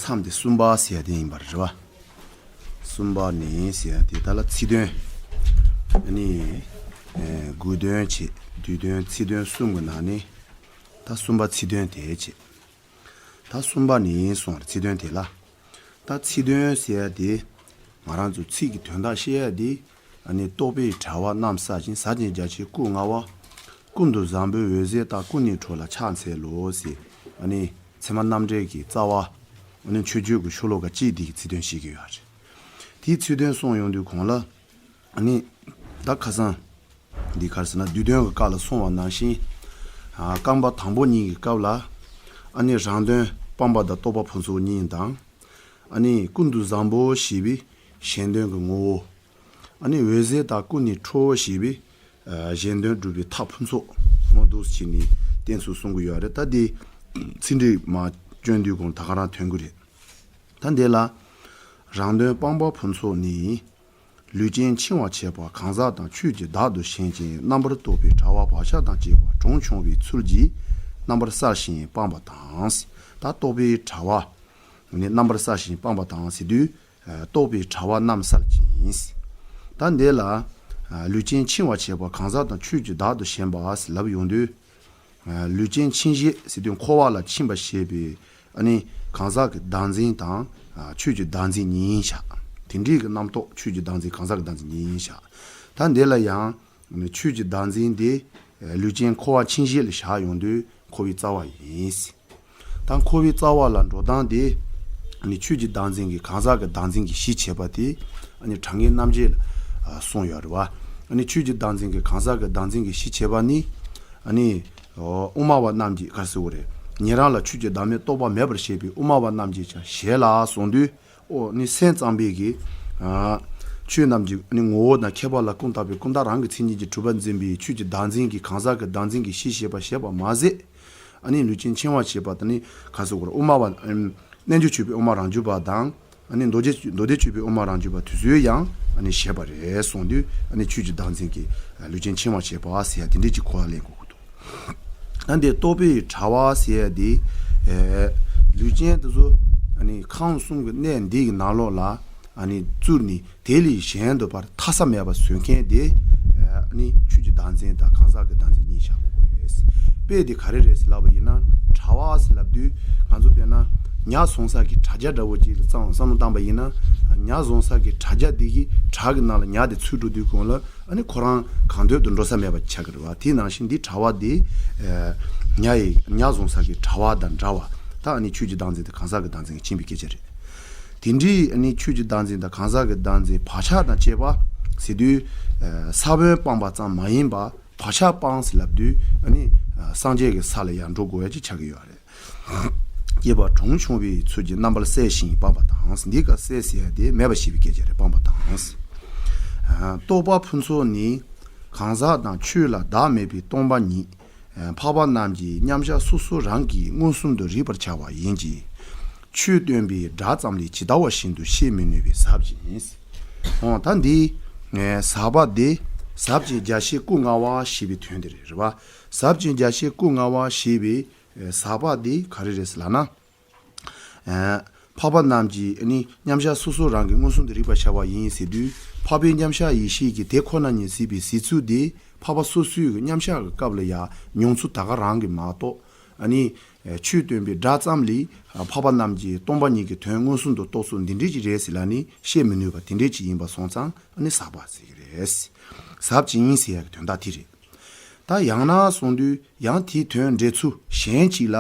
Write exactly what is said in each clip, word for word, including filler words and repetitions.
མཚམས་དེ་གསུམ་པ་ཟེར་ཡ་དེ་ཡིན་པ་རེད་བ། གསུམ་པ་ནི་ཟེར་ཡ་དེ་ད་ལ་ཚིག་དོན། ཨ་ནི། ཨེ། དགུ་དོན་བྱས་བསྡུས་དོན་ཚིག་དོན་གསུམ་གྱི་ནང་ནས་ད་གསུམ་པ་ཚིག་དོན་དེ་བྱས། ད་གསུམ་པ་ནི་གསུངས་རེད་ཚིག་དོན་དེ་ལ། ད་ཚིག་དོན་ཟེར་ཡ་དེ། ང་རང་ཚོ་ཚིག་གི་དོན་དག་བཤད་ཡ་དེ། ཨ་ནི་རྟོག་པའི་དྲ་བ་རྣམ་བསལ་ཞིང་ཟབ་ཅིང་རྒྱ་ཆེའི་སྐུ་མངའ་བ། ཀུན་ཏུ་བཟང་པོའི་འོད་ཟེར་དག་ཀུན་ནས་འཕྲོ་ལ་ཕྱག་འཚལ་ལོ་ཟེར། ཨ་ནི་ཚད་མ་རྣམ་འགྲེལ་གྱི་རྩ་བ། ཨ་ནི་མཆོད་བརྗོད་ཀྱི་ཤོ་ལོ་ཀ་གཅིག་འདི་གི་ཚིག་དོན་བཤད་ཀྱི་ཡོད་རེད། དེའི་ཚིག་དོན་གསུངས་ཡོང་དུས་གོང་ལ། ཨ་ནི། ད་ཁ་སང་། འདི་ག་རེ་ཟེར་ན་བསྡུས་དོན་གྱི་སྐབས་ལ་གསུངས་པ་ནང་བཞིན། ཨ། རྐང་པ་དང་པོ་གཉིས་ཀྱི་སྐབས་ལ། ཨ་ནི་རང་དོན་སྤངས་པ་དང་རྟོགས་པ་ཕུན་ཚོགས་གཉིས་དང་། ཨ་ནི་ཀུན་ཏུ་བཟང་པོ་ཞེས་པའི་གཞན་དོན་གྱི་ངོ་བོ། ཨ་ནི་འོད་ཟེར་དག་ཀུན་ནས་འཕྲོ་ཞེས་པའི། ཨ། གཞན་དོན་སྒྲུབ་པའི་ཐབས་ཕུན་ཚོགས་མོ་འདུག་སེ་བྱས་ནས་བསྟན་ཚུལ་གསུང་གི་ཡོད་རེད། ད་འདི་ཚིག་འགྲེལ་མར་སྐྱོན་དུས་གོང་ད་ག་རང་ཐོན་གྱི་རེད། ད་འདི་ལ། རང་དོན་སྤངས་པ་ཕུན་ཚོགས་ནི། ལུས་ཅན་འཆིང་བར་བྱེད་པ་གང་ཟག་དང་ཆོས་ཀྱི་བདག་ཏུ་ཞེན་ཅིང་རྣམ་པར་རྟོག་པའི་དྲ་བ་བག་ཆགས་དང་བཅས་པ་གྲོང་ཆུང་བའི་ཚུལ་གྱིས་རྣམ་པར་བསལ་ཞིང་སྤངས་པ་དང་། ད་རྟོག་པའི་དྲ་བ། ནི་རྣམ་པར་བསལ་ཞིང་སྤངས་པ་དང་ཟེར་དུས། རྟོག་པའི་དྲ་བ་རྣམ་བསལ་ཅིང་། ད་འདི་ལ། ལུས་ཅན་འཆིང་བར་བྱེད་པ་གང་ཟག་དང་ཆོས་ཀྱི་བདག་ཏུ་ཞེན་པ་ཟེར་ལབ་ཡོང་དུས། ལུས་ཅན་འཆིང་བྱེད་ཟེར་དུས་འཁོར་བ་ལ་འཆིང་བ་བྱེད་པའི་ཨ་ནི་གང་ཟག་གི་བདག་འཛིན་དང་ཆོས་ཀྱི་བདག་འཛིན་གཉིས་ཡིན་ཤག་དེ་འདྲའི་གི་རྣམ་རྟོག་ཆོས་ཀྱི་བདག་འཛིན་གང་ཟག་གི་བདག་འཛིན་གཉིས་ཡིན་ཤག་ད་འདི་ལ་ཡང་ཆོས་ཀྱི་བདག་འཛིན་དེ་ལུས་ཅན་འཁོར་བ་འཆིང་བྱེད་ལ་བཞག་ཡོང་དུས་འཁོར་བའི་རྩ་བ་ཡིན། ད་འཁོར་བའི་རྩ་བ་ལ་འགྲོ་སྟངས་དེ། ཨ་ནི་ཆོས་ཀྱི་བདག་འཛིན་གྱི་གང་ཟག་གི་བདག་འཛིན་གྱི་གཞི་བྱེད་པ་དེ། ཨ་ནི་དྲང་ངེས་རྣམ་འབྱེད་ལ་གསུངས་ཡོད་རེད་བ། ཨ་ནི་ཆོས་ཀྱི་བདག་འཛིན་གྱི་གང་ཟག་གི་བདག་འཛིན་གྱི་གཞི་བྱེད་པ་ནི། ཨ་ནི། དབུ་མ་པ་རྣམས་ཀྱིས་ག་རེ་ཟེར་དགོས་རེད། ཉན་རང་ལ་ཆོས་ཀྱི་བདག་མེད་རྟོགས་པ་མེད་པར་བཤད་པའི་དབུ་མ་པ་རྣམས་ཀྱིས་ཀྱང་ཞལ་ལ་གསུངས་དུས། ཨོ་ནི་སེམས་ཙམ་པའི་གི། ཆོས་རྣམས་ཀྱི་ནི་ངོ་བོ་དང་ཁྱད་པར་ལ་ཀུན་བརྟགས་པའི་ཀུན་བརྟགས་རང་གི་མཚན་ཉིད་ཀྱིས་གྲུབ་པར་འཛིན་པའི་ཆོས་ཀྱི་བདག་འཛིན་གྱི་གང་ཟག་གི་བདག་འཛིན་གྱི་གཞི་བྱེད་པ་བྱེད་པ་མ་ཟད། ཨ་ནི་ལུས་ཅན་འཆིང་བར་བྱེད་པ་དང་ནི་ག་ཟེར་དགོས་རེད་དབུ་མ་པ། རྣལ་འབྱོར་སྤྱོད་པའི་དབུ་མ་རང་རྒྱུད་པ་དང་། ཨ་ནི་མདོ་སྡེ་མདོ་སྡེ་སྤྱོད་པའི་དབུ་མ་རང་རྒྱུད་པ་དེ་ཚོས་ཡང་ཨ་ནི་བྱེད་པ་རེད་གསུངས་དུས་ཨ་ནི་ཆོས་ཀྱི་བདག་འཛིན་གྱི་ལུས་ཅན་འཆིང་བར་བྱེད་པ་ཟེར་ཡ་དེ་འདྲས་ཀྱི་གོ་བ་ལེན་དགོས་ཀྱི་འདུག་ད་འདི་རྟོག་པའི་དྲ་བ་ཟེར་ཡ་དེ། ལུས་ཅན་དེ་ཚོ་ཨ་ནི་ཁམས་གསུམ་གྱི་གནས་འདི་གི་ནང་ལོགས་ལ་ཨ་ནི་བཙུར་ནས། དེ་ལས་གཞན་དུ་བར་ཐ་ས་མེད་པར་བཟོ་མཁན་དེ། ནི་ཆོས་ཀྱི་བདག་འཛིན་དང་གང་ཟག་གི་བདག་འཛིན་གཉིས་བཞག་དགོས་རེད། དཔེ་དེ་ག་རེ་རེད་ཟེར་ལབ་པ་ཡིན་ན་དྲ་བ་ཟེར་ལབ་དུས་ང་ཚོ་དཔེར་ན་ཉ་བཟུང་ས་གི་དྲ་རྒྱ་འདྲ་བོ་ཅིག་ལ་བསམ་བསམ་བློ་བཏང་པ་ཡིན་ན་ཉ་བཟུང་ས་གི་དྲ་རྒྱ་དེ་གི་དྲ་གི་ནང་ལ་ཉ་དེ་ཚུད་འགྲོ་དུས་གོང་ལ་ཨ་ནི་ཁོ་རང་གང་འདོད་དུ་འགྲོ་ས་མེད་པ་ཆགས་ཀྱི་རེད་བ། དེ་ནང་བཞིན་འདི་དྲ་བ་དེ་ཉ་ཡི་ཉ་བཟུང་ས་གི་དྲ་བ་དང་འདྲ་བ་ད་ཨ་ནི་ཆོས་ཀྱི་བདག་འཛིན་དེ་གང་ཟག་གི་བདག་འཛིན་གྱིས་ཕྱིན་པའི་སྐད་ཆ་རེད། དེ་འདྲའི་ནི་ཆོས་ཀྱི་བདག་འཛིན་དང་གང་ཟག་གི་བདག་འཛིན་བག་ཆགས་དང་བཅས་པ་ཟེར་དུས། ས་བོན་སྤངས་པ་ཙམ་མ་ཡིན་པ་བག་ཆགས་སྤངས་ཟེར་ལབ་དུས་ནི་སངས་རྒྱས་ཀྱི་ས་ལ་ཡང་འགྲོ་དགོས་ཡ་ཅིག་ཆགས་ཀྱི་ཡོད་རེད། སྐྱེས་པ་གྲོང་ཆུང་བའི་ཚུལ་གྱིས་རྣམ་པར་བསལ་ཞིང་སྤངས་པ་དང་འདི་ག་བསལ་ཟེར་ཡ་དེ་མེད་པ་ཞེས་པའི་སྐད་ཆ་རེད་སྤངས་པ་དང་། རྟོགས་པ་ཕུན་ཚོགས་ནི། གང་ཟག་དང་ཆོས་ལ་བདག་མེད་པའི་སྟོང་པ་ཉིད། འཕགས་པ་རྣམས་ཀྱིས་མཉམ་གཞག་སོ་སོ་རང་གིས་མངོན་སུམ་དུ་རིག་པར་བྱ་བ་ཡིན་གྱི། ཆོས་སྟོན་པའི་སྒྲ་ཙམ་ལས་ཇི་ལྟ་བ་བཞིན་དུ་ཤེས་མི་ནུས་པའི་ཟབ་ཅིང་། འོ་ད་འདི། ཟབ་པ་འདི། ཟབ་ཅིང་རྒྱ་ཆེའི་སྐུ་མངའ་བ་ཞེས་པའི་དོན་དེ་རེད་རེད་བ། ཟབ་ཅིང་རྒྱ་ཆེའི་སྐུ་མངའ་བ་ཞེས་པའི། ཟབ་པ་འདི་ག་རེ་རེད་ཟེར་ལབ་ན། འཕགས་པ་རྣམས་ཀྱིས་ནི་མཉམ་གཞག་སོ་སོ་རང་གིས་མངོན་སུམ་དུ་རིག་པར་བྱ་བ་ཡིན་ཟེར་དུས་འཕགས་པའི་མཉམ་གཞག་ཡེ་ཤེས་ཀྱིས་དེ་ཁོ་ན་ཉིད་གཟིགས་པའི་གཟིགས་ཚུལ་དེ་འཕགས་པ་སོ་སོའི་མཉམ་གཞག་གི་སྐབས་ལ་ཡང་མྱོང་ཚུལ་ད་ག་རང་གིས་མ་གཏོགས་ཨ་ནི་ཆོས་སྟོན་པའི་སྒྲ་ཙམ་ལས་འཕགས་པ་རྣམས་ཀྱིས་སྟོང་པ་ཉིད་ཀྱི་དོན་མངོན་སུམ་དུ་རྟོགས་ཚུལ་འདི་འདྲས་ཅིག་རེད་ཟེར་ལབ་ནི་བཤད་མི་ནུས་པ་དེ་འདྲས་ཅིག་ཡིན་པ་སོང་ཙང་ཨ་ནི་ཟབ་པ་ཟེར་གྱི་རེད། ཟབ་ཅིང་ཟེར་ཡག་གི་དོན་དག་དེ་རེད། ད་ཡང་ན་གསུངས་དུས་ཡང་དེའི་དོན་འགྲེལ་ཚུལ་གཞན་གཅིག་ལ།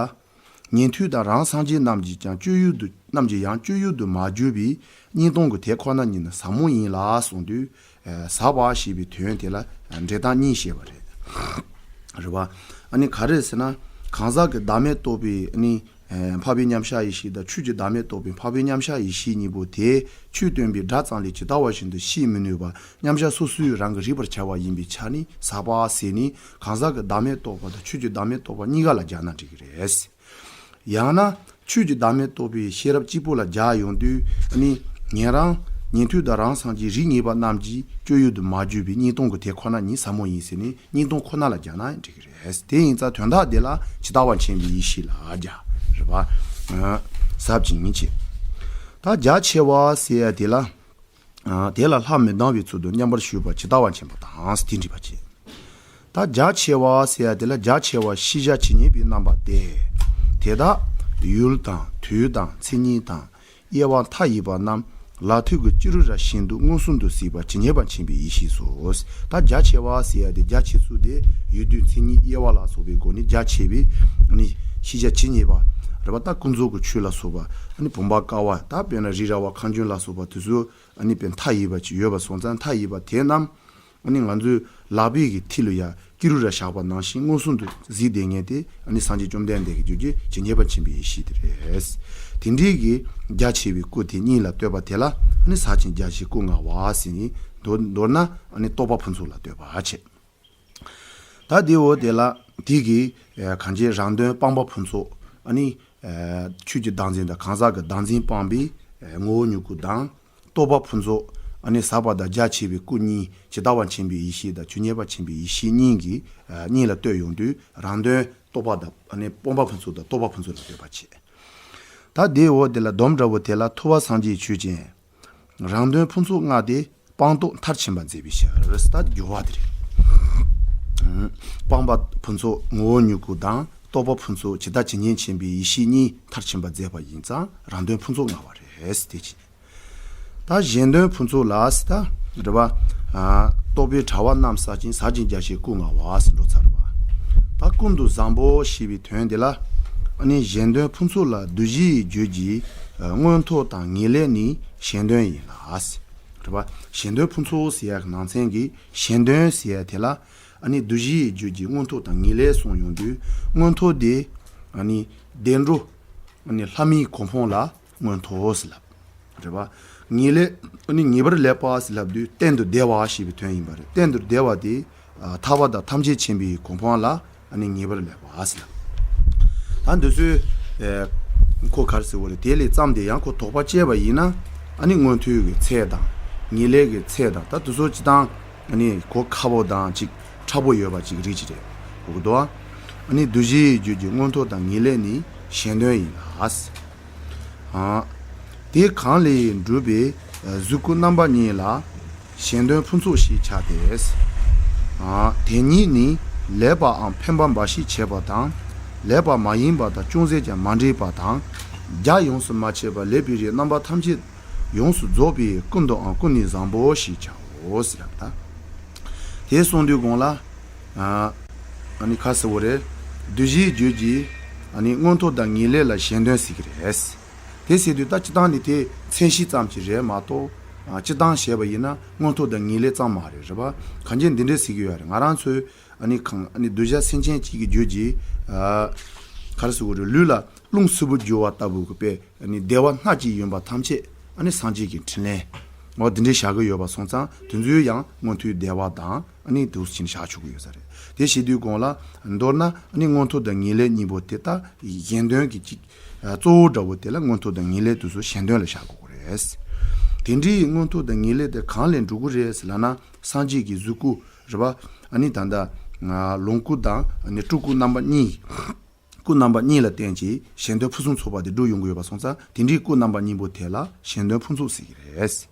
ཉན་ཐོས་དང་རང་སངས་རྒྱས་རྣམས་ཀྱིས་ཀྱང་སྤྱོད་ཡུལ་དུ་རྣམས་ཀྱིས་ཡང་སྤྱོད་ཡུལ་དུ་མ་གྱུར་པའི་སྙིང་སྟོང་གི་དེ་ཁོ་ན་ཉིད་ནི་ཟབ་མོ་ཡིན་ལ་གསུངས་དུས། ཟབ་པ་ཞེས་པའི་དོན་དེ་ལ་འགྲེལ་སྟངས་གཉིས་བཤད་པ་རེད། རེད་བ། ཨ་ནི་ག་རེ་ཟེར་ན། གང་ཟག་གི་བདག་མེད་རྟོགས་པའི་ནི། འཕགས་པའི་མཉམ་གཞག་ཡེ་ཤེས་དང་ཆོས་ཀྱི་བདག་མེད་རྟོགས་པའི་འཕགས་པའི་མཉམ་གཞག་ཡེ་ཤེས་གཉིས་པོ་དེ་ཆོས་སྟོན་པའི་སྒྲ་ཙམ་ལས་ཇི་ལྟ་བ་བཞིན་དུ་ཤེས་མི་ནུས་པ་མཉམ་གཞག་སོ་སོའི་རང་གིས་རིག་པར་བྱ་བ་ཡིན་པའི་ཆ་ནི་ཟབ་པ་ཟེར་ནི་གང་ཟག་གི་བདག་མེད་རྟོགས་པ་དང་ཆོས་ཀྱི་བདག་མེད་རྟོགས་པ་གཉིས་ཀ་ལ་སྦྱར་ན་འགྲིག་གི་རེད། ཡང་ན་ཆོས་ཀྱི་བདག་མེད་རྟོགས་པའི་ཤེས་རབ་གཅིག་པོ་ལ་སྦྱར་ཡོང་དུས་ནི་ཉན་རང་ཉན་ཐོས་དང་རང་སངས་རྒྱས་རིགས་ངེས་པ་རྣམས་ཀྱིས་སྤྱོད་ཡུལ་དུ་མ་གྱུར་པའི་སྙིང་སྟོང་གི་དེ་ཁོ་ན་ཉིད་ཟབ་མོ་ཡིན་ཟེར་ནི་སྙིང་སྟོང་ཁོ་ན་ལ་སྦྱར་ན་འགྲིག་གི་རེད། དེ་ཡིན་ཙང་དོན་དག་དེ་ལ་ཇི་ལྟ་བ་མཁྱེན་པའི་ཡེ་ཤེས་ལ་སྦྱར། རེད་པ། ཟབ་ཅིང་ཆེ། ད་རྒྱ་ཆེ་བ་ཟེར་ཡ་དེ་ལ། ཨ། དེ་ལ་ལྷ་མི་སྡང་བའི་ཚུལ་དུ་མཉམ་པར་བཞུགས་པ་ཇི་ལྟ་བ་མཁྱེན་པ་དང་། དེ་འདྲ་བ་བྱས། ད་རྒྱ་ཆེ་བ་ཟེར་ཡ་དེ་ལ་རྒྱ་ཆེ་བ་ཤེས་བྱ་ཇི་སྙེད་པའི་རྣམ་པ་སྟེ། དེ་དག་ཡུལ་དང་དུས་དང་མཚན་ཉིད་དང་། དབྱེ་བ་མཐའ་ཡས་པ་རྣམས་ལག་མཐིལ་གྱི་སྐྱུ་རུ་ར་བཞིན་དུ་མངོན་སུམ་དུ་གཟིགས་པ་ཇི་སྙེད་པ་མཁྱེན་པའི་ཡེ་ཤེས་སོ། ད་རྒྱ་ཆེ་བ་ཟེར་ཡ་དེ་རྒྱ་ཆེ་ཚུལ་དེ་ཡུལ་དུས་མཚན་ཉིད་དབྱེ་བ་ལ་སོགས་པའི་སྒོ་ནས་རྒྱ་ཆེ་བའི་ནི་ཤེས་བྱ་ཇི་སྙེད་པ་རེད་པ། ད་ཀུན་རྫོབ་ཀྱི་ཆོས་ལ་སོགས་པ་ནི་བུམ་པ་ཀ་བ། ད་དཔེར་ན་རི་ར་བ་ཁང་ཆུང་ལ་སོགས་པ་དེ་ཚོ་ནི་དཔེ་མཐའ་ཡས་པ་ཅིག་ཡོད་པ་སོང་ཙང་། མཐའ་ཡས་པ་དེ་རྣམས་ནི་ང་ཚོའི་ལག་པའི་གི་མཐིལ་ལ་ཡ་སྐྱུ་རུ་ར་བཞག་པ་ནང་བཞིན་མངོན་སུམ་དུ་གཟིགས་བསྡད་མཁན་དེ་ནི་སངས་རྒྱས་བཅོམ་ལྡན་འདས་ཀྱི་རྒྱུད་ཀྱི་ཇི་སྙེད་པ་མཁྱེན་པའི་ཡེ་ཤེས་དེ་རེད། དེ་འདྲའི་གི་རྒྱ་ཆེ་བའི་སྐུ་དེ་ཉིད་ལ་བསྟོད་པ་དེ་ལ་ནི་ཟབ་ཅིང་རྒྱ་ཆེའི་སྐུ་མངའ་བ་ཟེར་ནས། མདོར་མདོར་ན་ནི་རྟོགས་པ་ཕུན་ཚོགས་ལ་བསྟོད་པ་བྱས། ད་དེའོ་དེ་ལ་དེ་གི་ཨ་གང་ཅི་རང་དོན་སྤངས་པ་ཕུན་ཚོགས། ཨ་ནི་ཨ་ཆོས་ཀྱི་བདག་འཛིན་དང་གང་ཟག་གི་བདག་འཛིན་སྤངས་པའི་ཨ་ངོ་བོ་མྱུ་གུ་དང་། རྟོགས་པ་ཕུན་ཚོགས། ཨ་ནི་ཟབ་པ་དང་རྒྱ་ཆེ་བའི་སྐུ་གཉིས། ཇི་ལྟ་བ་མཁྱེན་པའི་ཡེ་ཤེས་དང་ཇི་སྙེད་པ་མཁྱེན་པའི་ཡེ་ཤེས་གཉིས་ཀྱི་ཨ་གཉིས་ལ་བསྟོད་ཡོང་དུས། རང་དོན་རྟོགས་པ་དང་། ཨ་ནི་སྤངས་པ་ཕུན་ཚོགས་དང་རྟོགས་པ་ཕུན་ཚོགས་ལ་བསྟོད་པ་བྱས། ད་དེའོ་དེ་ལ་སྡོམ་འདྲ་བོ་དེ་ལ་ཐུབ་པ་སངས་རྒྱས་ཆོས་ཅན། རང་དོན་ཕུན་ཚོགས་མངའ་སྟེ་སྤངས་རྟོགས་མཐར་ཕྱིན་པ་མཛད་པའི་ཕྱིར། ད་འགྱུར་བ་དེ་རེད། སྤངས་པ་ཕུན་ཚོགས་ངོ་བོ་མྱུ་གུ་དང་། རྟོགས་པ་ཕུན་ཚོགས་ཇི་ལྟ་ཇི་སྙེད་མཁྱེན་པའི་ཡེ་ཤེས་གཉིས་མཐར་ཕྱིན་པ་མཛད་པ་ཡིན་ཙང་རང་དོན་ཕུན་ཚོགས་མངའ་བ་རེད། དེ་ཅི། ད་གཞན་དོན་ཕུན་ཚོགས་ལ་ཟེར། ད་རེད་པ། ཨ་རྟོགས་པའི་དྲ་བ་རྣམས་བསལ་ཅིང་ཟབ་ཅིང་རྒྱ་ཆེའི་སྐུ་མངའ་བ་ཟེར་འགྲོ་ཚར་བ། ད་ཀུན་ཏུ་བཟང་པོ་ཞེས་པའི་དོན་དེ་ལ། ཨ་ནི་གཞན་དོན་ཕུན་ཚོགས་ལ་བསྡུ་བྱའི་རྒྱུད་ཀྱི་ཨ་མངོན་མཐོ་དང་ངེས་ལེགས་ནི་གཞན་དོན་ཡིན་ལ་ཟེར། རེད་པ། གཞན་དོན་ཕུན་ཚོགས་ཟེར་ཡག་གི་ནང་ཚན་གྱི་གཞན་དོན་ཟེར་ཡག་དེ་ལ། ཨ་ནི་བསྡུ་བྱའི་རྒྱུད་ཀྱི་མངོན་མཐོ་དང་ངེས་ལེགས་གསུངས་ཡོང་དུས། མངོན་མཐོ་དེ་ཨ་ནི་བདེ་འགྲོ་ཨ་ནི་ལྷ་མིའི་གོ་འཕང་ལ་མངོན་མཐོ་ཟེར་ལབ། རེད་པ། ངེས་ལེགས། ཨ་ནི་ངེས་པར་ལེགས་པ་ཟེར་ལབ་དུས་གཏན་དུ་བདེ་བ་ཞེས་པའི་དོན་ཡིན་པ་རེད། གཏན་དུ་བདེ་བ་དེ་ཨ་ཐར་པ་དང་ཐམས་ཅད་མཁྱེན་པའི་གོ་འཕང་ལ་ཨ་ནི་ངེས་པར་ལེགས་པ་ཟེར་ལབ། ད་འདི་ཚོའི་ཨེ་ཁོ་ག་རེ་ཟེར་བ་རེད། དེ་ལས་བརྩམས་ཏེ་ཡང་ཁོ་དོགས་པ་བཅད་པ་ཡིན་ན། ཨ་ནི་མངོན་མཐོའི་གི་ཚད་དང་། ངེས་ལེགས་ཀྱི་ཚད་དང་། ད་དེ་ཚོ་སྤྱིར་བཏང་ཨ་ནི་གོ་ཁག་པོ་དང་ཅིག་ཁག་པོ་ཡོད་པ་ཅིག་རེད་ཅི་རེད་གོ་གི་འདུག་ཨ། ཨ་ནི་བསྡུ་བྱའི་རྒྱུད་ཀྱི་མངོན་མཐོ་དང་ངེས་ལེགས་ནི་གཞན་དོན་ཡིན་ལ། ཨ། དེ་གང་ལས་གྲུབ་པའི་གཟུགས་སྐུ་རྣམ་པ་གཉིས་ལ་གཞན་དོན་ཕུན་ཚོགས་ཞེས་བྱ་སྟེ། ཨ། དེ་གཉིས་ནི་ལེགས་པའམ་ཕན་པ་འབའ་ཞིག་བྱེད་པ་དང་། ལེགས་པ་མ་ཡིན་པ་དང་ཅུང་ཟད་ཀྱང་མ་འདྲེས་པ་དང་། རྒྱ་ཡོངས་སུ་མ་ཆད་པ་ལེགས་པའི་རིགས་རྣམ་པ་ཐམས་ཅད་ཡོངས་སུ་རྫོགས་པའི་ཀུན་ཏུའམ་ཀུན་ནས་བཟང་པོ་ཞེས་བྱའོ་ཟེར་ལབ་ད། དེ་གསུངས་དུས་གོང་ལ། ཨ་ནི་ག་རེ་ཟེར་བ་རེད། བསྡུ་བྱའི་རྒྱུད་ཀྱི་ཨ་ནི་མངོན་མཐོ་དང་ངེས་ལེགས་ལ་གཞན་དོན་ཟེར་གྱི་རེད། དེ་ཟེར་དུས་ད་སྤྱིར་བཏང་ནི་དེ་མཚན་གཞི་ཙམ་ཞིག་རེད་མ་གཏོགས། ཨ་སྤྱིར་བཏང་བྱས་པ་ཡིན་ན་མངོན་མཐོ་དང་ངེས་ལེགས་ཙམ་མ་རེད། རེད་པ། གང་ཅི་འདི་འདྲས་ཟེར་གྱི་ཡོད་རེད། ང་རང་ཚོའི་ཨ་ནི་གང་ཨ་ནི་གདུལ་བྱ་སེམས་ཅན་གཅིག་གི་རྒྱུད་ཀྱི་ཨ་ག་རེ་ཟེར་བ་རེད། ལུས་ལ་རླུང་སིལ་བུར་རྒྱུ་བ་ལྟ་བུ་གི་དཔེ། ཨ་ནི་བདེ་བ་སྣ་གཅིག་ཡོད་པ་ཐམས་ཅད་ཨ་ནི་སངས་རྒྱས་ཀྱི་འཕྲིན་ལས། འོ་དེ་འདྲའི་བཞག་གི་ཡོད་པ་སོང་ཙང་། དེ་ཚོའི་ཡང་མངོན་མཐོའི་བདེ་བ་དང་ཨ་ནི་དེ་ཚོ་ཕྱིན་བཞག་ཆོག་གི་ཡོད་ས་རེད། དེ་བྱེད་དུས་གོང་ལ་མདོར་ན་ཨ་ནི་མངོན་མཐོ་དང་ངེས་ལེགས་གཉིས་པོ་དེ་ད་གཞན་དོན་གྱི་གཅིག་ཨ་གཙོ་བོ་འདྲ་བོ་དེ་ལ། མངོན་མཐོ་དང་ངེས་ལེགས་དེ་ཚོ་གཞན་དོན་ལ་བཞག་དགོས་ཀྱི་རེད། དེ་འདྲའི་མངོན་མཐོ་དང་ངེས་ལེགས་དེ་གང་ལས་འགྲུབ་ཀྱི་རེད་ཟེར་ལབ་ན། སངས་རྒྱས་ཀྱི་གཟུགས་སྐུ་རེད་པ། ཨ་ནི་ད་ལྟ་ལོངས་སྐུ་དང་ཨ་ནི་སྤྲུལ་སྐུ་རྣམ་པ་གཉིས། སྐུ་རྣམ་པ་གཉིས་ལ་བརྟེན་ཅིང་གཞན་དོན་ཕུན་སུམ་ཚོགས་པ་དེ་འགྲུབ་ཡོང་གི་ཡོད་པ་སོང་ཙང་། དེ་འདྲའི་སྐུ་རྣམ་པ་གཉིས་པོ་དེ་ལ་གཞན་དོན་ཕུན་ཚོགས་ཟེར་གྱི་རེད།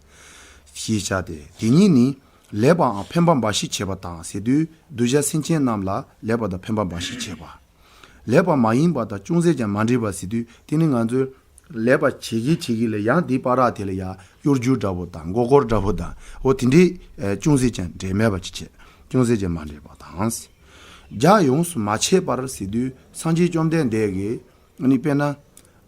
ཞེས་བྱ་སྟེ། དེ་གཉིས་ནི་ལེགས་པའམ་ཕན་པ་འབའ་ཞིག་བྱེད་པ་དང་ཟེར་དུས། གདུལ་བྱ་སེམས་ཅན་རྣམས་ལ་ལེགས་པ་དང་ཕན་པ་འབའ་ཞིག་བྱེད་པ། ལེགས་པ་མ་ཡིན་པ་དང་ཅུང་ཟད་ཀྱང་མ་འདྲེས་པ་ཟེར་དུས། དེ་ནི་ང་ཚོས་ལེགས་པ་བྱེད་ཀྱི་བྱེད་ཀྱི་ལ་ཡང་དེའི་བར་དེ་ལ་ཡང་གཡོ་སྒྱུ་འདྲ་བོ་དང་མགོ་སྐོར་འདྲ་བོ་དང་། འོ་དེ་འདྲའི་ཨ་ཅུང་ཟད་ཀྱང་འདྲེས་མེད་པ་ཅིག་བྱེད། ཅུང་ཟད་ཀྱང་མ་འདྲེས་པ་དང་། རྒྱ་ཡོངས་སུ་མ་ཆད་པར་ཟེར་དུས། སངས་རྒྱས་བཅོམ་ལྡན་འདས་ཀྱིས་ཨ་ནི་དཔེར་ན་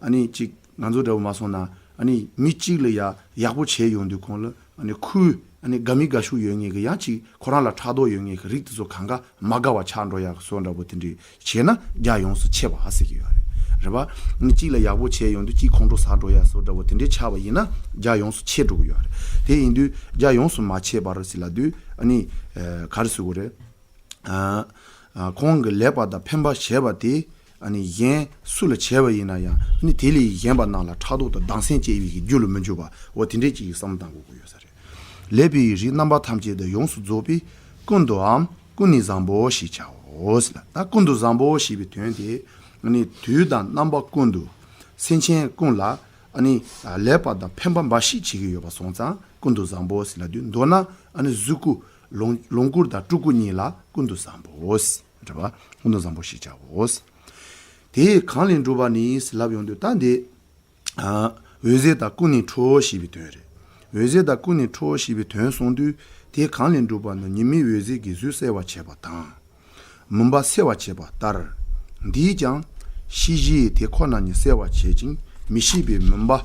ཨ་ནི་ཅིག་ང་ཚོ་འདྲ་བོ་མ་སོང་ན། ཨ་ནི་མི་གཅིག་ལ་ཡ་ཡག་པོ་བྱས་ཡོང་དུས་གོང་ལ། ཨ་ནི་ཁོའི་ཨ་ནི་དགའ་མི་དགའ་ཤོས་ཡོད་མཁན་གྱི་ཡང་ཅིག་ཁོ་རང་ལ་ཕྲག་དོག་ཡོད་མཁན་གྱི་རིགས་དེ་ཚོ་གང་ག་མ་དགའ་བ་ཆགས་འགྲོ་ཡག་བཟོ་འདྲ་བོ་དེ་འདྲའི་བྱས་ན། རྒྱ་ཡོངས་སུ་ཆད་པ་ཟེར་གྱི་ཡོད་རེད། རེད་པ། ཨ་ནི་གཅིག་ལ་ཡག་པོ་བྱས་ཡོང་དུས་གཅིག་ཁོང་ཁྲོ་ཟ་འགྲོ་ཡག་བཟོ་འདྲ་བོ་དེ་འདྲའི་ཆགས་པ་ཡིན་ན་རྒྱ་ཡོངས་སུ་ཆད་འགྲོ་གི་ཡོད་རེད། དེ་ཡིན་དུས་རྒྱ་ཡོངས་སུ་མ་ཆད་པར་ཟེར་ལབ་དུས། ཨ་ནི་ཨ་ག་རེ་ཟེར་དགོས་རེད། ཨ་ཨ་ཁོང་གིས་ལེགས་པ་དང་ཕན་པ་བྱས་པ་དེ་ཨ་ནི་གཞན་སུ་ལ་བྱས་པ་ཡིན་ན་ཡང་། ཨ་ནི་དེ་ལས་གཞན་པ་རྣམས་ལ་ཕྲག་དོག་དང་སྡང་སེམས་སྐྱེ་བའི་གི་རྒྱུ་ལ་མི་འགྱུར་བ། འོ་དེ་འདྲས་ཅིག་གི་བསམ་བློ་བཏང་དགོས་ཀྱི་ཡོད་ས་རེད། ལེགས་པའི་རིགས་རྣམ་པ་ཐམས་ཅད་དུ་ཡོངས་སུ་རྫོགས་པའི་ཀུན་ཏུའམ་ཀུན་ནས་བཟང་པོ་ཞེས་བྱའོ་ཟེར་ལ། ད་ཀུན་ཏུ་བཟང་པོ་ཞེས་པའི་དོན་དེ། ཨ་ནི་དུས་དང་རྣམ་པ་ཀུན་ཏུ་སེམས་ཅན་ཀུན་ལ་ ཨ་ནི་ལེགས་པ་དང་ཕན་པ་འབའ་ཞིག་བྱེད་ཀྱི་ཡོད་པ་སོང་ཙང་ཀུན་ཏུ་བཟང་པོ་ཟེར་ལབ་དུས། མདོར་ན་ཨ་ནི་གཟུགས་སྐུ་ལོངས་ལོངས་སྐུ་དང་སྤྲུལ་སྐུ་གཉིས་ལ་ཀུན་ཏུ་བཟང་པོ་ཟེར། རེད་བ། ཀུན་ཏུ་བཟང་པོ་ཞེས་བྱའོ། དེ་གང་ལས་འགྲུབ་པ་ནི་ཟེར་ལབ་ཡོང་དུས། ད་འདི་ཨ་འོད་ཟེར་དང་ཀུན་ནས་འཕྲོ་ཞེས་པའི་དོན་རེད། འོད་ཟེར་དང་ཀུན་ནས་འཕྲོ་ཞེས་པའི་དོན་གསུངས་དུས། དེ་གང་ལས་འགྲུབ་པ་ནི་ཉི་མའི་འོད་ཟེར་གྱིས་གཟུགས་གསལ་བར་བྱེད་པ་དང་། མུན་པ་སེལ་བར་བྱེད་པ་ལྟར། འདིས་ཀྱང་ཤེས་བཞིའི་དེ་ཁོ་ན་ཉིད་གསལ་བར་བྱེད་ཅིང་། མི་ཤེས་པའི་མུན་པ་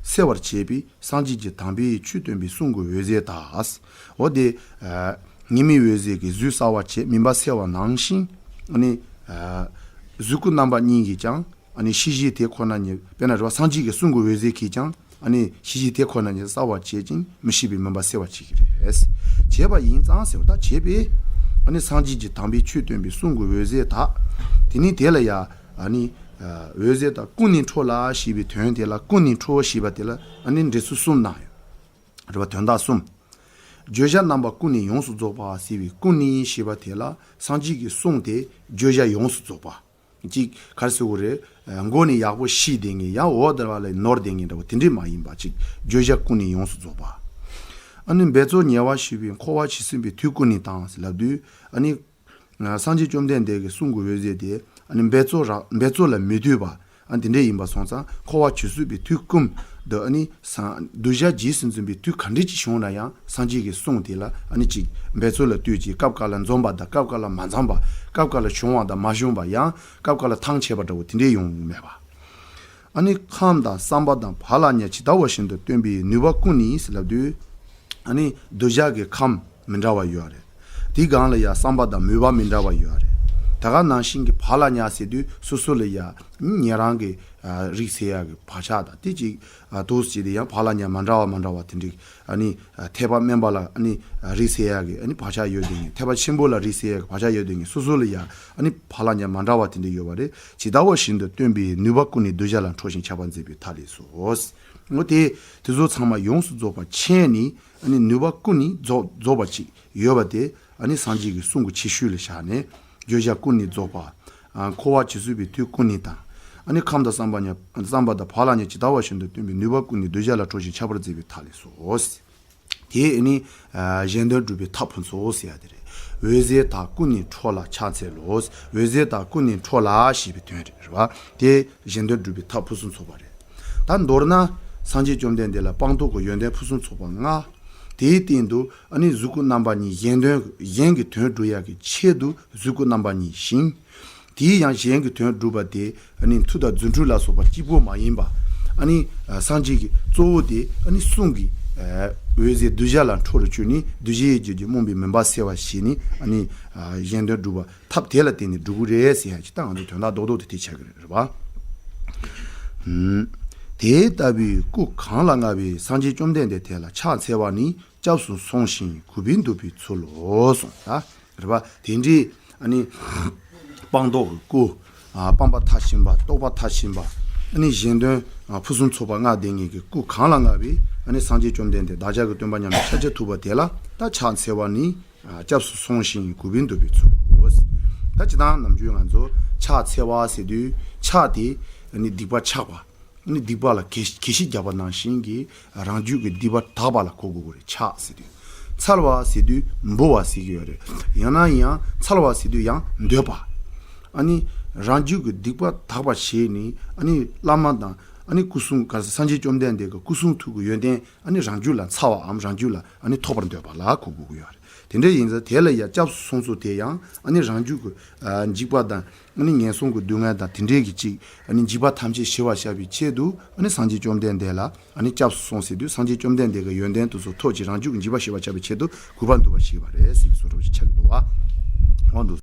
སེལ་བར་བྱེད་པའི་སངས་རྒྱས་ཀྱི་དམ་པའི་ཆོས་སྟོན་པའི་གསུང་གི་འོད་ཟེར་དག། འོ་དེ་ཨ་ཉི་མའི་འོད་ཟེར་གྱིས་གཟུགས་གསལ་བར་བྱེད། མུན་པ་སེལ་བ་ནང་བཞིན་ཨ་ནི་ཨ་གཟུགས་སྐུ་རྣམ་པ་གཉིས་ཀྱིས་ཀྱང་ཨ་ནི་ཤེས་བཞིའི་དེ་ཁོ་ན་ཉིད། དཔེར་ན་རེད་བ། སངས་རྒྱས་ཀྱི་གསུང་གི་འོད་ཟེར་གྱིས་ཀྱང་ཨ་ནི་ཤེས་བཞིའི་དེ་ཁོ་ན་ཉིད་གསལ་བར་བྱེད་ཅིང་མི་ཤེས་པའི་མུན་པ་སེལ་བར་བྱེད་ཀྱི་རེད། བྱས་པ་ཡིན་ཙང་ཟེར་བ། ད་བྱས་པས་ཨ་ནི་སངས་རྒྱས་ཀྱི་དམ་པའི་ཆོས་སྟོན་པའི་གསུང་གི་འོད་ཟེར་དག། དེ་ནི་དེ་ལ་ཡང་ཨ་ནི་འོད་ཟེར་དང་ཀུན་ནས་འཕྲོ་ལ་ཞེས་པའི་དོན་དེ་ལ། ཀུན་ནས་འཕྲོ་ཞེས་པ་དེ་ལ་ཨ་ནི་འགྲེལ་ཚུལ་གསུམ་གནང་ཡོད། རེད་བ། དོན་དག་གསུམ། བརྗོད་བྱ་རྣམ་པ་ཀུན་ནས་ཡོངས་སུ་རྫོགས་པ་ཟེར་བའི་ཀུན་ནས་ཞེས་པ་དེ་ལ། སངས་རྒྱས་ཀྱི་གསུང་དེ་བརྗོད་བྱ་ཡོངས་སུ་རྫོགས་པ། གཅིག་ག་རེ་ཟེར་དགོས་རེད། མགོ་ནས་ཡག་པོ་ཤེས་བསྡད་མཁན། ཡང་འོག་དེ་བ་ལ་ནོར་བསྡད་མཁན་འདྲ་བོ་དེ་འདྲས་མ་ཡིན་པ་ཅིག་བརྗོད་བྱ་ཀུན་ནས་ཡོངས་སུ་རྫོགས་པ། ཨ་ནི་འབད་རྩོལ་ཉེ་བར་ཞུགས་པའི་འཁོར་བ་འཇིག་ཟིན་པའི་དུས་ཀུན་ནས་དང་ཟེར་ལབ་དུས། ཨ་ནི་སངས་རྒྱས་བཅོམ་ལྡན་འདས་ཀྱི་གསུང་གི་འོད་ཟེར་དེ་ཨ་ནི་འབད་རྩོལ་ར་འབད་རྩོལ་ལ་མི་ལྟོས་པ། ཨ་དེ་འདྲས་ཡིན་པ་སོང་ཙང་། འཁོར་བ་འཇིག་ཟིན་པའི་དུས་ཀུན་དུ། ཨ་ནི་སངས་གདུལ་བྱ་རྗེས་སུ་འཛིན་པའི་དུས་ག་འདྲས་ཅིག་བྱུང་ན་ཡང་། སངས་རྒྱས་ཀྱི་གསུང་དེ་ལ་ཨ་ནི་ཅིག་འབད་རྩོལ་ལ་ལྟོས་ཀྱི། སྐབས་འགའ་ལ་འཛོམས་པ་དང་སྐབས་འགའ་ལ་མ་འཛོམས་པ། སྐབས་འགའ་ལ་བྱུང་བ་དང་མ་བྱུང་བ། ཡང་སྐབས་འགའ་ལ་ཐང་ཆད་པ་འདྲ་བོ་དེ་འདྲས་ཡོང་མེད་པ། ཨ་ནི་ཁམས་དང་བསམ་པ་དང་བག་ལ་ཉལ་ཇི་ལྟ་བ་བཞིན་དུ་སྟོན་པའི་ནུས་པ་ཀུན་ནས་ཟེར་ལབ་དུས། ཨ་ནི་གདུལ་བྱ་གི་ཁམས་མི་འདྲ་བ་ཡོད་རེད། དེའི་སྒང་ལ་ཡང་བསམ་པ་དང་མོས་པ་མི་འདྲ་བ་ཡོད་རེད། ད་ག་ནང་བཞིན་གྱི་བག་ལ་ཉལ་ཟེར་དུས་སོ་སོ་ལ་ཡང་ཉན་རང་གི་ཨ་རིགས་སད་ཡག་གི་བག་ཆགས་དང་། དེ་གཅིག་ཨ་འདུག་སེ་བྱས་ཏེ་ཡང་བག་ལ་ཉལ་མ་འདྲ་བ་མ་འདྲ་བ་དེ་འདྲའི། ཨ་ནི་ཨ་ཐེག་པ་དམན་པ་ལ་ཨ་ནི་ཨ་རིགས་སད་ཡག་གི་ཨ་ནི་བག་ཆགས་ཡོད་དེ་ངེས། ཐེག་པ་ཆེན་པོ་ལ་རིགས་སད་ཡག་གི་བག་ཆགས་ཡོད་དེ་ངེས། སོ་སོ་ལ་ཡང་ཨ་ནི་བག་ལ་ཉལ་མ་འདྲ་བ་དེ་འདྲ་ཡོད་པ་རེད། ཇི་ལྟ་བ་བཞིན་དུ་སྟོན་པའི་ནུས་པ་ཀུན་ནས་གདུལ་བྱ་ལ་འཕྲོ་ཞིང་ཁྱབ་པར་མཛད་པའི་མཐའ་ལས་སོ། འོ་དེ་དེ་ཚོ་ཚང་མ་ཡོངས་སུ་རྫོགས་པ་མཁྱེན་ནས། ཨ་ནི་ནུས་པ་ཀུན་ནས་རྫོགས་རྫོགས་པ་ཅིག་ཡོད་པ་དེ་ཨ་ནི་སངས་རྒྱས་ཀྱི་གསུང་གི་ཆེ་ཤོས་ལ་བཞག་ནས། བརྗོད་བྱ་ཀུན་ནས་རྫོགས་པ། ཨ་འཁོར་བ་འཇིག་ཟིན་པའི་དུས་ཀུན་ནས་དང་། ཨ་ནི་ཁམས་དང་བསམ་པ་ཉ་བསམ་པ་དང་བག་ལ་ཉལ་ཇི་ལྟ་བ་བཞིན་དུ་སྟོན་པའི་ནུས་པ་ཀུན་ནས་གདུལ་བྱ་ལ་འཕྲོ་ཞིང་ཁྱབ་པར་མཛད་པའི་མཐའ་ལས་སོ། དེ་ནི་ཨ་གཞན་དོན་སྒྲུབ་པའི་ཐབས་ཕུན་ཚོགས་ཟེར་ཡ་དེ་རེད། འོད་ཟེར་དག་ཀུན་ནས་འཕྲོ་ལ་ཕྱག་འཚལ་ལོ། འོད་ཟེར་དག་ཀུན་ནས་འཕྲོ་ལ་ཞེས་པའི་དོན་རེད། རེད་བ། དེ་གཞན་དོན་སྒྲུབ་པའི་ཐབས་ཕུན་སུམ་ཚོགས་པ་རེད། ད་མདོར་ན་སངས་རྒྱས་བཅོམ་ལྡན་འདས་ལ་སྤངས་རྟོགས་ཀྱི་ཡོན་ཏན་ཕུན་སུམ་ཚོགས་པ་ལྔ། དེའི་སྟེང་དུ་ཨ་ནི་གཟུགས་སྐུ་རྣམ་པ་གཉིས། གཞན་དོན་གཞན་གྱི་དོན་སྒྲུབ་ཡག་གི་ཆེད་དུ་གཟུགས་སྐུ་རྣམ་པ་གཉིས་བཞེངས། དེའི་ཡང་གཞན་གྱི་དོན་སྒྲུབ་པ་དེ་ཨ་ནི་མཐུ་དང་རྫུ་འཕྲུལ་ལ་སོགས་པ་གཅིག་པོ་མ་ཡིན་པ། ཨ་ནི་ཨ་སངས་རྒྱས་ཀྱི་གཙོ་བོ་དེ་ཨ་ནི་གསུང་གི་ཨ་འོད་ཟེར་གདུལ་བྱ་ལ་འཕྲོ་རུ་བཅུག་ནས། གདུལ་བྱའི་རྒྱུད་ཀྱི་རྨོངས་པའི་མུན་པ་སེལ་བར་བྱས་ནས། ཨ་ནི་ཨ་གཞན་དོན་སྒྲུབ་པ་ཐབས་དེ་ལ་བརྟེན་ནས་སྒྲུབ་དགོས་རེད་ཟེར་ཡ་ཅིག་ད་ང་ཚོ་དོན་དག་རྡོག་རྡོག་དེ་དེ་ཆགས་ཀྱི་རེད། རེད་པ། ཨུམ། དེ་ལྟ་བུའི་སྐུ་གང་ལ་མངའ་བའི་སངས་རྒྱས་བཅོམ་ལྡན་འདས་དེ་ལ་ཕྱག་འཚལ་བ་ནི་སྐྱབས་སུ་སོང་ཞིང་གུས་པས་འདུད་པའི་ཚུལ་ལོ་གསུངས། ད་རེད་པ། དེ་འདྲའི་ཨ་ནི་སྤངས་རྟོགས་ཀྱི་སྐུ། ཨ་སྤངས་པ་མཐར་ཕྱིན་པ། རྟོགས་པ་མཐར་ཕྱིན་པ། ཨ་ནི་གཞན་དོན་ཨ་ཕུན་སུམ་ཚོགས་པ་མངའ་སྡོད་མཁན་གྱི་སྐུ་གང་ལ་མངའ་བའི་ཨ་ནི་སངས་རྒྱས་བཅོམ་ལྡན་འདས་བདག་ཅག་གི་སྟོན་པ་མཉམ་མེད་ཤཱཀྱ་ཐུབ་པ་དེ་ལ་ད་ཕྱག་འཚལ་བ་ནི། ཨ་སྐྱབས་སུ་སོང་ཞིང་གུས་པས་འདུད་པའི་ཚུལ་ལོ། ད་སྤྱིར་བཏང་ནམ་རྒྱུན་ང་ཚོ་ཕྱག་འཚལ་བ་ཟེར་དུས། ཕྱག་དེ་ཨ་ནི་སྡིག་པ་བཤགས་པ། ཨ་ནི་སྡིག་པ་ལ་གད་གད་ཕྱིས་བརྒྱབ་པ་ནང་བཞིན་གྱི་རང་རྒྱུད་ཀྱི་སྡིག་པ་དག་པ་ལ་གོ་དགོས་ཀྱི་རེད། ཕྱག་ཟེར་དུས། འཚལ་བ་ཟེར་དུས་འབུལ་བ་ཟེར་གྱི་ཡོད་རེད། ཡང་ན་ཡང་འཚལ་བ་ཟེར་དུས་ཡང་འདོད་པ། ཨ་ནི་རང་རྒྱུད་ཀྱི་སྡིག་པ་དག་པ་བྱས་ནས། ཨ་ནི་བླ་མ་དང་ཨ་ནི་སྐུ་གསུང་ག་སངས་རྒྱས་བཅོམ་ལྡན་འདས་ཀྱི་སྐུ་གསུང་ཐུགས་ཀྱི་ཡོན་ཏན་ཨ་ནི་རང་རྒྱུད་ལ་འཚལ་བའམ་རང་རྒྱུད་ལ་ཨ་ནི་ཐོབ་པར་འདོད་པ་ལ་གོ་དགོས་ཀྱི་ཡོད་རེད། དེ་འདྲ་ཡིན་ཙང་དེ་ལ་ཡང་སྐྱབས་སུ་སོང་ཚུལ་དེ་ཡང་ཨ་ནི་རང་རྒྱུད་ཀྱི་ཨ་འཇིགས་པ་དང་ཨ་ནི་ངན་སོང་གི་སྡུག་བསྔལ་དང་དེ་འདྲའི་གི་ཅིག་ཨ་ནི་འཇིགས་པ་ཐམས་ཅད་ཞི་བར་བྱ་བའི་ཆེད་དུ། ཨ་ནི་སངས་རྒྱས་བཅོམ་ལྡན་འདས་ལ་ཨ་ནི་སྐྱབས་སུ་སོང་ཟེར་དུས། སངས་རྒྱས་བཅོམ་ལྡན་འདས་ཀྱི་ཡོན་ཏན་དེ་ཚོ་ཐོབ་ཅིང་རང་རྒྱུད་ཀྱི་འཇིགས་པ་ཞི་བར་བྱ་བའི་ཆེད་དུ་གུས་པར་འདུད་པ་ཞིག་པ་རེད་ཟེར་བའི་བཟོ་འདྲ་ཅིག་ཆགས་ཀྱི་འདུག་བ། འོ་འདུག